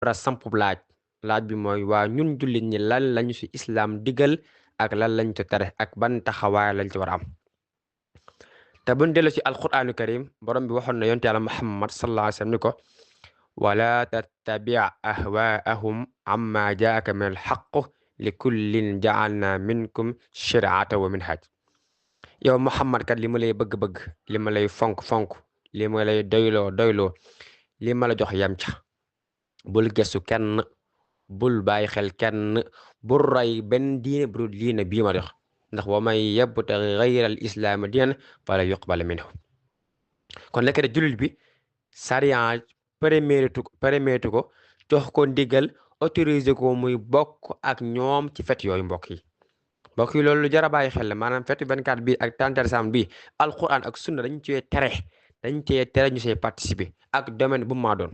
war a sampu laaj bi mooy waa ñun jullit ñi lan lañu ci islaam digal ak lan lañ ci tere ak ban taxawaay lañ ci war a am. te buñ dellu ci alquraanu karim borom bi waxoon na yonent yàlla muhammad sallallahu alayhi wa sallam ni ko wala tattabi ahwaahum amma jaaka min alxaq li kullin jaalna minkum shir'ata wa minhaj. yow muhammad kat li ma lay bëgg-bëgg li ma lay fonk-fonk li ma lay doyloo li ma la jox yam ca bul gëstu kenn bul bàyyi xel kenn bul roy benn diine bu dul diine bii ma jox ndax wa man yabtaghi ghayra al islaama diinan fala yuqbala minhu. kon lekk de jullit bi sariya permettre ko jox ko ndigal autorisé ko muy bokk ak ñoom ci fet yooyu mbokk yi loolu lu jar a bàyyi xel la maanaam fetu 24 bi ak 31 décembre bi alquran ak sunna dañ cee tere ñu see participer ak domaine bu maa doon